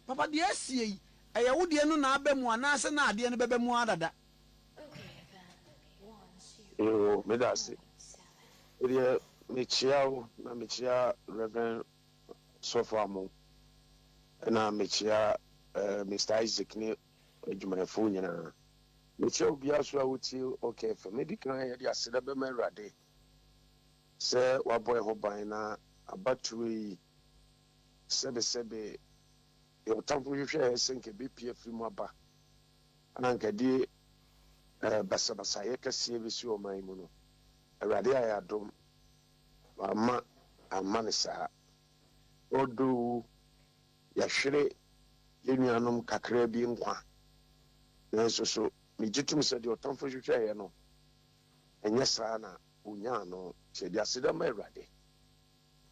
Papa, deɛ asie yi, ɛyɛ wo deɛ no na aba mu anaasɛ na adeɛ no bɛba mu ara dada? Yoo, meda ase. Medeɛ mekyea wo na mekyea Rev. Sɔfo Amoh ɛna mekyea Mister Isaac ne adwumayɛfoɔ nyinaa. Mekyea obiara so a wotie OK FM. Edi kan yɛde aseda bɛma Awurade sɛ wabɔ yɛn ho ban na abatoɔ yi sɛbesɛbe deɛ ɔtamfo hwehwɛɛ sɛ nka ɛbɛpue afiri mu aba na anka ɛde basabasayɛ kɛseɛ bɛsi ɔman yi mu no, Awurade ayɛ adom wamma amma no saa. Although yɛahwere yɛn nuanom kakraa bi nkwa, nanso so megye tom sɛ deɛ ɔtamfo hwehwɛeɛ no, ɛnyɛ saa na ɔnyaa no. Nti yɛde aseda ma Awurade,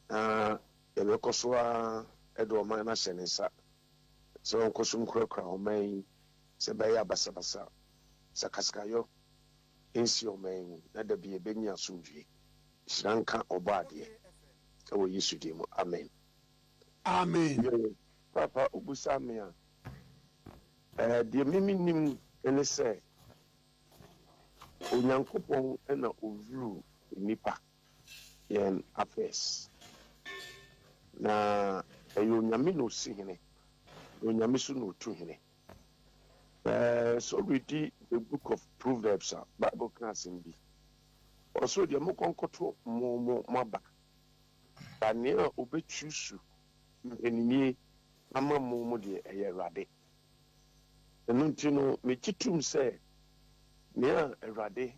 na yɛbɛkɔ so ara de ɔman no ahyɛ ne nsa sɛ ɔnkɔ so nkurakura ɔman yi sɛ ɛbɛyɛ a basabasa, sakasakayɔ nsi ɔman yi mu, na da bi yɛbɛnya asomdwoeɛ. Nhyira nka Ɔbɔadeɛ wɔ Yesu din mu, amen. Amen. Yoo papa wobusa me a eh deɛ me me nim ne sɛ Onyankopɔn na ɔrule nnipa yɛn affairs na ɛyɛ Onyame na ɔsi hene na Onyame nso na ɔtu hene eh sɛ woredi the book of Proverbs a Bible ka asɛm bi Ɔsoro deɛ mokɔ nkɔto mo mo moaba, ba nea ɔbɛchuusu mpaninnie ama mo mo deɛ ɛyɛ Awurade. Ɛno nti no megye tom sɛ nea Awurade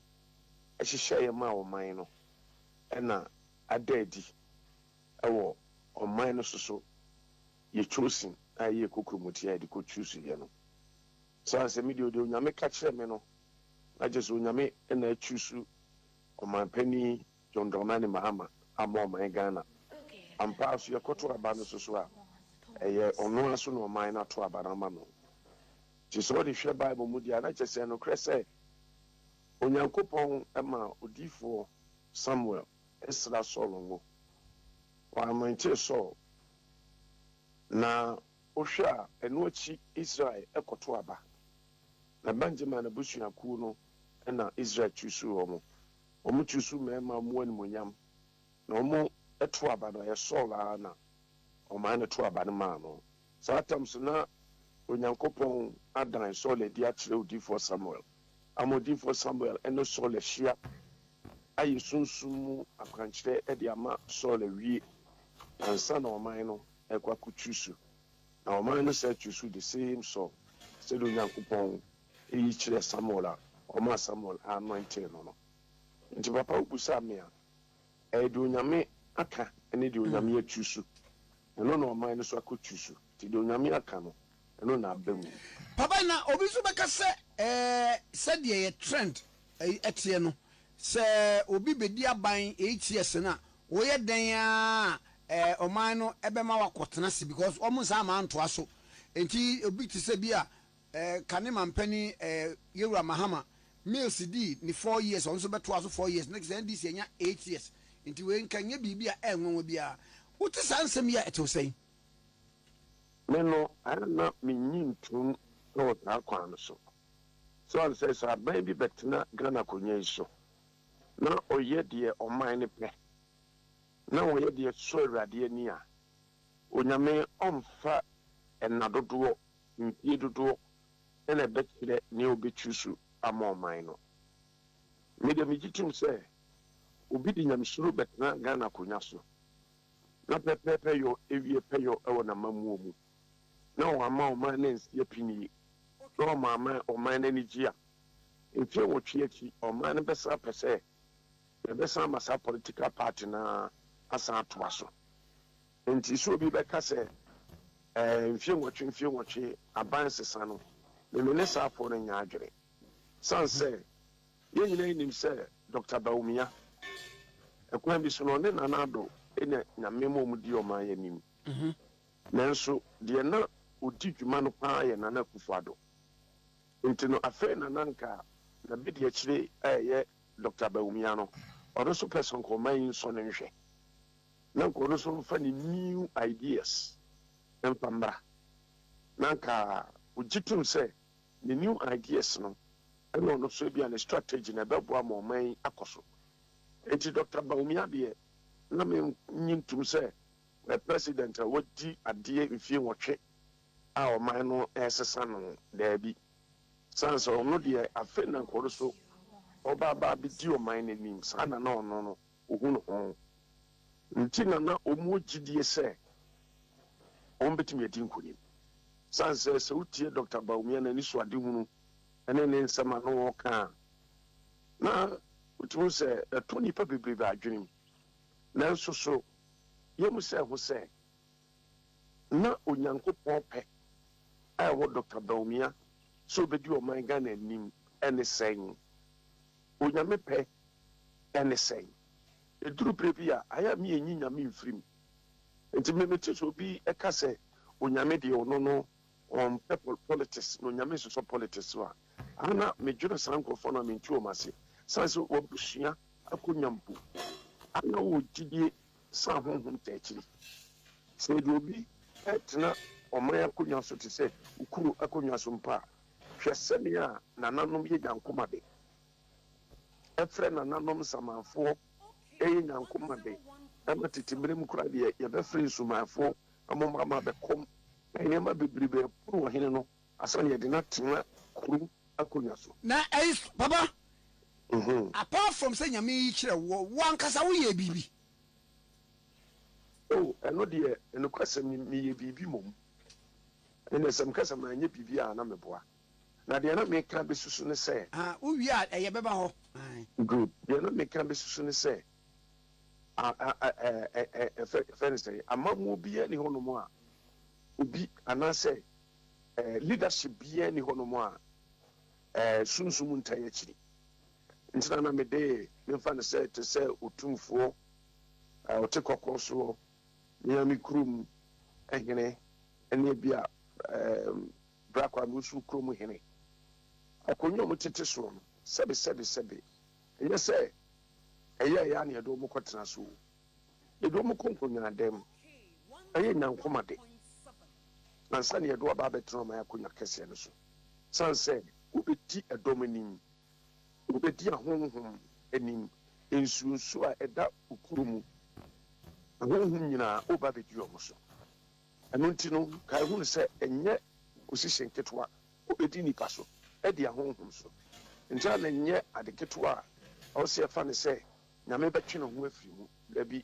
hyehyɛeɛ maa ɔman no na ada adi wɔ ɔman no so so yɛ chosen a ɛyɛ kokuromoti a yɛde kɔ chuusuiɛ no. Sane sɛ me deɛ deɛ Onyame ka kyerɛ me no Na kyerɛ sɛ Onyame na achuusu ɔman panin John Dramani Mahama ama ɔman Ghana. Ampa ara so yɛkɔto aba no so so a, ɛyɛ ɔno ara so na ɔman no ato aba no ama no. Nti sɛ wode hwɛ Bible mu deɛ a, na kyerɛ sɛ ɛnokorɛ sɛ Onyankopɔn maa odiyifoɔ Samuel sra Saul ngo. Ɔanointee Saul. Na wohwɛ a, ɛno akyi Israel kɔto aba. Na Benjamin abusuakuo no na Israel chuusuu wɔn. Wɔn chuusuu mmarima a wɔwɔ animuonyam, na wɔn to aba no, ɛyɛ Saul ara na ɔman no to aba no maa no. Saa tam so na Onyankopɔn adan Saul adi akyerɛ odiyifoɔ Samuel, ama odiyifoɔ Samuel ne Saul ahyia ayɛ sunsum mu akwankyerɛ de ama Saul awie ansa na ɔman no rekɔ akɔchuusu. Na ɔman no san chuusuu the same Saul sɛdeɛ Onyankopɔn yi kyerɛɛ Samuel a ɔmaa Samuel anointee no no. Nti papa wobusaa me a, ɛyɛ deɛ Onyame aka ne deɛ Onyame achuusu, ɛno na ɔman no nso akɔ chuusu. Nti deɛ Onyame aka no, ɛno na aba mu. Papa na obi nso bɛka sɛ ɛɛ sɛdeɛ yɛ trend teɛ no, sɛ obi bɛdi aban 8 years no a, Woyɛ dɛn ara a ɔman no bɛma woakɔtena ase because wɔn nsa amma antoa so. Nti obi te sɛ bi a kane mampanin Yewura Mahama, Mills dii ne 4 years, ɔno nso bɛtoa so 4 years, na kyerɛ sɛ NDC anya 8 years. Nti wei nka nyɛ biribi a ɛyɛ nwanwa biara. Wote saa nsɛm yi a ɛte wo sɛn? Me no, ayɛ a na minnye ntom wɔ saa kwan no so. Esiane sɛ sɛ aban bi bɛtena Ghana akonnwa yi so na ɔyɛ deɛ ɔman no pɛ, na ɔyɛ deɛ ɛsɔ Awurade ani a, Onyame ɔmfa nna dodoɔ, mfie dodoɔ na ɛbɛkyerɛ nea ɔbɛchuusu ama ɔman no. Me deɛ megye tom sɛ obi de nyamesuro bɛtena Ghana akonwa so na pɛpɛɛpɛ yɔ ɛwie pɛyɔ wɔ n'amammuo mu na wamma ɔman no ansi apinie na wamma ɔman no anigye a, Mfe nwɔtwe akyi, ɔman no bɛsan apɛ sɛ yɛbɛsan ama saa political party no ara asan atoa so. Enti sɛ obi bɛka sɛ ɛɛ mfe nwɔtwe mfe nwɔtwe aban sesa no, me me ne saafoɔ no nyɛ adwene. Sane sɛ yɛn nyinaa nim sɛ Doctor Bawumia, ɛkwan bi so no ɔne Nana Addo na Nyame ma wɔn di ɔman yi anim. Nanso deɛ na ɔdi dwuma no paa yɛ Nana Akufo Addo. Nti no afei na na nka n'abediakyire a ɛyɛ Doctor Bawumia no, ɔno nso pɛ sɛ nka ɔman yi nsɔ no nhwɛ, na nka ɔno nso mfa ne new ideas mfa mmra. Na anka ogye tom sɛ ne new ideas no ɛna ɔno nso ebia ne strategy no ɛbɛboa ma ɔman yi akɔ so. Enti Doctor Bawumia deɛ na me nnye ntom sɛ ɔyɛ president a wadi adeɛ mfie nwɔtwe a ɔman no ɛresesa no, daabi. Sane sɛ ɔno deɛ afei na nka ɔno nso ɔreba aba abɛdi ɔman no anim, saa na na ɔno no ɔhu ne ho. Nti na na wɔwɔ gyidie sɛ wɔbɛtumi adi nkonim. Sane sɛ sɛ wotie Dɔkta Bawumia n'anisoadehunu ne ne nsɛm a na ɔreka a, na wotumi hu sɛ ɛtɔ nnipa bebrebe adwenem. Nanso so yɛamu sɛ ho sɛ na Onyankopɔn pɛ a ɛwɔ Dɔkta Bawumia sɛ ɔbɛdi ɔman Ghana anim ne sɛn? Onyame pɛ ne sɛn? Ɛduru berɛ bi a, ayɛ a me yɛnyi Nyame mfiri mu. Nti me mete sɛ obi ka sɛ Onyame deɛ ɔno no ɔmpɛ politics na Onyame nsosɔ politics so a, a na medwene saa nkorɔfoɔ no a mente wɔn ase. Sane sɛ w'abusua akɔnya mpo a na wowɔ gyidie sɛ ahonhom taa akyiri. Sɛ yɛde obi tena ɔman akonnwa so te sɛ wo kuro akonnwa so mpo a, hwɛ sɛnea nananom yɛ nyankomade. Ɛfrɛ nananom nsamanfoɔ yɛ nyankomade. Ɛma tete mmerɛ mu koraa deɛ yɛbɛfrɛ nsumanfoɔ ma wɔn ama abɛkɔm na nneɛma bebrebe apunu ɔhene no ansa na yɛde no atena kuro akonnwa so. Na ɛyi papa, apart from sɛ Nyame yi kyerɛ woɔ, wo ankasa wo yɛɛ biribi? Oh, ɛno deɛ, nokwasɛm ni, meyɛ biribi mmom. Ɛnneɛ sɛ meka sɛ manyɛ biribi a, na meboa. Na deɛ na meka abɛsusu ne sɛ. Ah, wowie a, ɛyɛ bɛba hɔ. Ae. Good. Deɛ na meka abɛsusu ne sɛ, a, a, a, ɛ, ɛ, ɛ, ɛfɛ, ɛfɛ ne sɛn, amammuo biara nni hɔnom a obi, anaasɛ, ɛ, leadership biara nni hɔnom a, ɛ, sunsum ntaa akyiri. Nti na na mede, memfa no sɛ, te sɛ otumfoɔ a ɔte kɔkɔɔ soɔ, me ara me kurom hene, ne ebia, ɛ, Bra Kwame Osu kurom hene. Akonnwa a wɔtete soɔ no, sɛbe sɛbe sɛbe, ɛnyɛ sɛ ɛyɛeɛ ara na yɛde wɔn kɔtena so o. Yɛde wɔn kɔ nkonnwadan mu, ɛyɛ nyankomade ansa na yɛde wo aba abɛtena ɔman akonnwa kɛseɛ no so. Sane sɛ wobɛdi ɛdɔm anim, wobɛdi ahonhom anim, nsuonsuo a ɛda wo kuro mu, ahonhom nyinaa, woreba abɛdi wɔn so. Ɛno nti no, kae hunu sɛ ɛnyɛ position ketewa wobɛdi nnipa so, adi ahonhom so. Nti a na ɛnyɛ ade ketewa a ɛwɔ sɛ yɛfa no sɛ Nyame bɛtwe ne ho afiri mu. Dabi.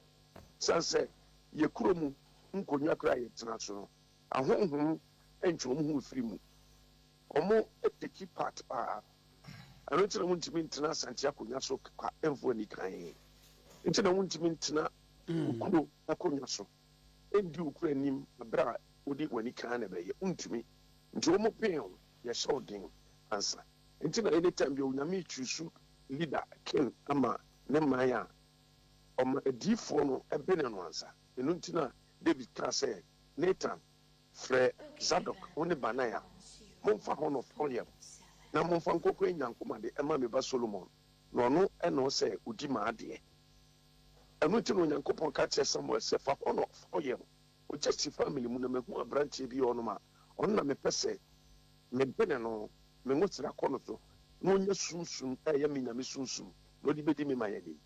Ɛsiane sɛ yɛ kuro mu nkonnwa koraa a yɛtena so no, ahonhom ntwe wɔn ho mfiri mu. Wɔn take part paa. Ɛno nti na wontumi ntena Asante akonnwa so kwa mfa ani kann. Nti na wontumi ntena wo kuro akonnwa so ndi wo kuro anim bere a wode w'ani kann na ɛbɛyɛ. Wontumi. Nti wɔn pee wo, yɛhyɛ wo den ansa. Nti na anytime biara Onyame rechuusu leader, king ama ne man a, ɔma adiyifoɔ no bene no ansa. Ɛno nti na David kaa sɛ, Nathan, frɛ Zadok wo ne Banaia, momfa horn of oil na momfa nkɔkɔ nyankomade mma me ba Solomon, na ɔno na ɔsɛ ɔdi m'adeɛ. Ɛno nti na Onyankopɔn ka kyerɛɛ Samuel sɛ, Fa horn of oil kɔ Jesse family mu na mahu aberanteɛ bi wɔ hɔnom a, ɔno na mepɛ sɛ mebene no, me ngosra kɔ no so, na ɔnya sunsum a ɛyɛ me Nyame sunsum, na ɔde bɛdi me man anim.